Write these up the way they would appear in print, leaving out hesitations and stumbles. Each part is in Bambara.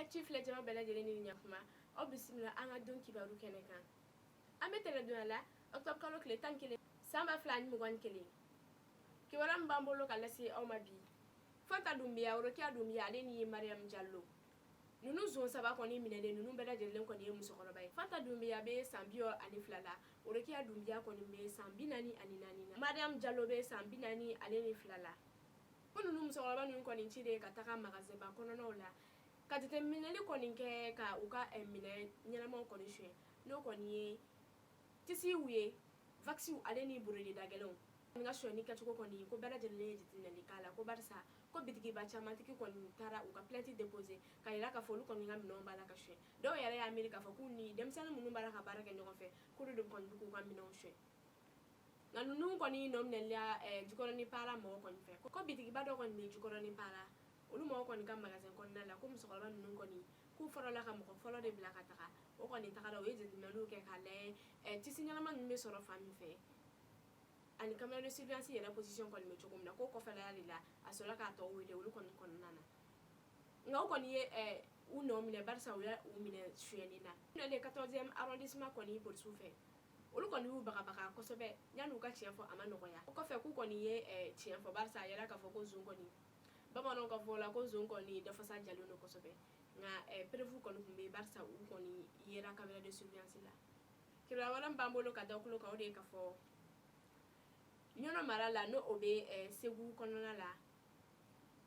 Actu filɛ jama bɛɛ lajɛlen ni ɲakuma, aw bisimila an ka don kibaru kɛnɛ kan. An bɛ tɛnɛdonya la, octobre kalo tile 11, san 2021. Kibaruya min b'an bolo ka lase aw ma bi, Fanta Dunbiya, Rokiya Dunbiya, ale ni Mariam Jallo, ninnu zon saba kɔni minɛlen. Ninnu bɛɛ lajɛlen kɔni ye musokɔrɔba ye. Fanta Dunbiya bɛ san 62 la, Rokiya Dunbiya kɔni bɛ san 44 na, Mariam Jallo bɛ san 42 la. Ko ninnu musokɔrɔba ninnu kɔni ci de ka taga magasinba kɔnɔnaw la ka jateminɛli kɔni kɛ, ka u ka minɛ ɲɛnamaw kɔni suɲɛ, n'o kɔni ye tisiw ye, waxiw, ale ni borodi dagɛlɛnw. N ka sonyani kɛcogo kɔni, ko bɛɛ lajɛlen ye jateminɛli k'a la, ko barisa ko bitigiba camantigi kɔni taara u ka plainte déposer ka yira k'a fɔ olu kɔni ka minɛnw b'a la ka suɲɛ. Dɔw yɛrɛ y'a miiri k'a fɔ k'u ni denmisɛnnin minnu b'a la ka baara kɛ ɲɔgɔn fɛ, k'olu de kɔni bɛ k'u ka minɛnw suɲɛ. Nka ninnu kɔni nɔ minɛla Jikɔrɔni Para mɔgɔ kɔni fɛ, ko bitigiba dɔ kɔni bɛ Jikɔrɔni Para, olu mɔgɔ kɔni ka magasin kɔnɔna la, ko musokɔrɔba ninnu kɔni k'u fɔlɔla ka mɔgɔ fɔlɔ de bila ka taga. O kɔni tagara, u ye jateminɛliw kɛ k'a lajɛ tisi ɲɛnama ninnu bɛ sɔrɔ fan min fɛ, ani caméra de surveillance yɛrɛ position kɔni bɛ cogo min na. Ko kɔfɛla de la, a sɔrɔla k'a tɔw wele olu kɔni kɔnɔna na. Nka o kɔni ye u nɔ minɛ, barisa u y'u minɛ sonyɛni na. Minɛlen 14e arrondissement kɔni polisiw fɛ, olu kɔni y'u bagabaga kosɛbɛ yanni u ka tiɲɛ fɔ. A ma nɔgɔya. O kɔfɛ, k'u kɔni ye tiɲɛ fɔ, barisa a yɛrɛ k'a fɔ ko zon kɔni, bamananw ka fɔ la, ko zon kɔni dafasa jalen don kosɛbɛ. Nka preuve kɔni tun bɛ yen, barisa u kɔni yera caméra de surveillance la. Kibaruya wɛrɛ min b'an bolo ka da tulo kan, o de ye k'a fɔ Ɲɔnɔ mara la, n'o o bɛ Segu kɔnɔna la,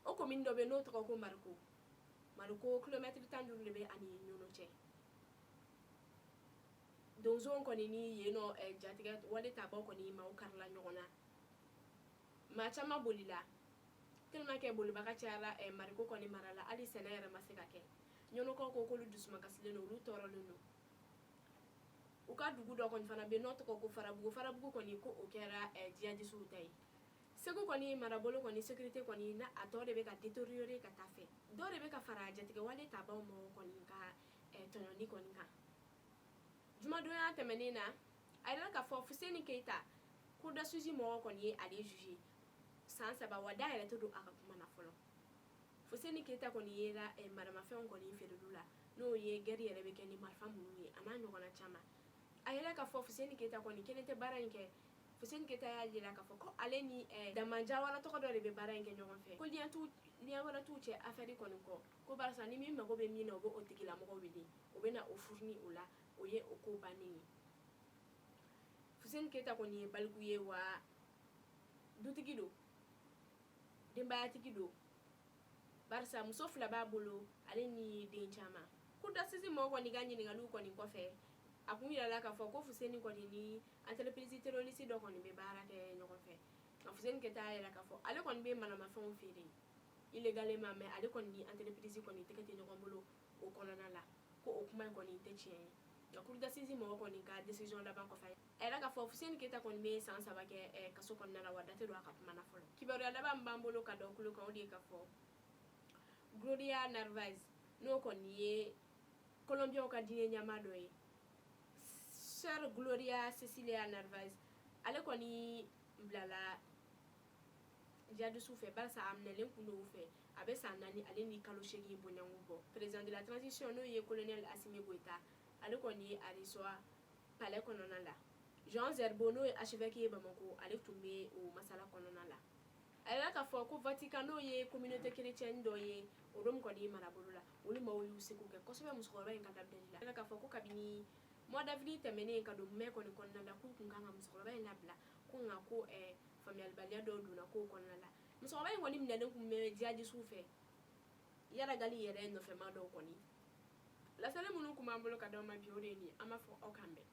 o commune dɔ bɛ, n'o tɔgɔ ko Mariko. Mariko, kilomɛtiri 15 de bɛ ani Ɲɔnɔ cɛ. Donso kɔni ni yen nɔ jatigɛ wale tabaw kɔni maaw karila ɲɔgɔn na, maa caman bolila, tellement que bolibaga cayara Mariko kɔni mara la, hali sɛnɛ yɛrɛ ma se ka kɛ. Ɲɔnɔkaw ko k'olu dusumakasilen don, olu tɔɔrɔlen don. U ka dugu dɔ kɔni fana bɛ yen n'o tɔgɔ ko Farabugu. Farabugu kɔni, ko o kɛra jihadisiw ta ye. Segu kɔni marabolo kɔni, sécurité kɔni na, a tɔ de bɛ ka détériorer ka taa fɛ. Dɔw de bɛ ka fara jatigɛwale tabaw mɔgɔw kɔni ka tɔɲɔni kɔni kan. Jumadonya tɛmɛnen na, a yɛrɛ k'a fɔ Fuseni Keyita, cour d'assises mɔgɔw kɔni ye ale juge san 3, wa da yɛrɛ tɛ don a ka kuma na fɔlɔ. Fuseni Keyita kɔni yera maramafɛnw kɔni feereli la, n'o ye guerre yɛrɛ bɛ kɛ ni marifa minnu ye, a n'a ɲɔgɔnna caman. A yɛrɛ k'a fɔ Fuseni Keyita kɔni kelen tɛ baara in kɛ. Fuseni Keyita y'a jira k'a fɔ ko ale ni Daman Jawara tɔgɔ dɔ de bɛ baara in kɛ ɲɔgɔn fɛ, ko lien t'u, lien wɛrɛ t'u cɛ affaire kɔni kɔ, ko barisa ni min mago bɛ min na, o bɛ o tigilamɔgɔ wele, o bɛ na o fourni o la, o ye o ko bannen ye. Fuseni Keyita kɔni ye baliku ye, wa dutigi don, denbayatigi don, barisa muso fila b'a bolo, ale ni den caman. Cour d'assises mɔgɔw kɔni ka ɲininkaliw kɔni kɔfɛ, a kun yirala k'a fɔ ko Fuseni kɔni ni entreprise terroriste dɔ kɔni bɛ baara kɛ ɲɔgɔn fɛ. Nka Fuseni Keyita y'a yira k'a fɔ ale kɔni bɛ manamafɛnw feere illégalement, mais ale kɔni ni entreprise kɔni tɛgɛ tɛ ɲɔgɔn bolo o kɔnɔna la, ko o kuma in kɔni tɛ tiɲɛ ye. Nka cour d'assises mɔgɔw kɔni ka décision laban kɔfɛ, a yɛrɛ k'a fɔ Fuseni Keyita kɔni bɛ san 3 kɛ kaso kɔnɔna la, wa da tɛ don a ka kuma na fɔlɔ. Kibaruya laban min b'an bolo ka da tulo kan, o de ye k'a fɔ Gloria Narvaez, n'o kɔni ye Colombiens ka diinɛ ɲɛmaa dɔ ye, Sœur Gloria Cecilia Narvaez, ale kɔni bilala jihadisiw fɛ, barisa a minɛlen kun don u fɛ a bɛ san 4 ale ni kalo 8 bɔɲɔgɔnko bɔ. Président de la transition, n'o ye colonel Assimi Goïta, ale kɔni ye a reçoit palais kɔnɔna la. Jean Zerbo, n'o ye archevêque ye Bamako, ale tun bɛ o masala kɔnɔna la. A yɛrɛ k'a fɔ ko Vatican, n'o ye communauté chrétienne dɔ ye o Rome kɔni marabolo la, olu maaw y'u seko kɛ kosɛbɛ musokɔrɔba in ka labilali la. A yɛrɛ k'a fɔ ko kabini mois d'avril tɛmɛnen ka don mai kɔni kɔnɔna la, k'u kun kan ka musokɔrɔba in labila, ko nka ko faamuyalibaliya dɔw donna kow kɔnɔna la. Musokɔrɔba in kɔni minɛlen kun bɛ jihadisiw fɛ, Iyad Ghali yɛrɛ nɔfɛma dɔw kɔni. Laseli minnu kun b'an bolo ka d'aw ma bi, o de ye nin ye. An b'a fɔ aw k'an bɛn.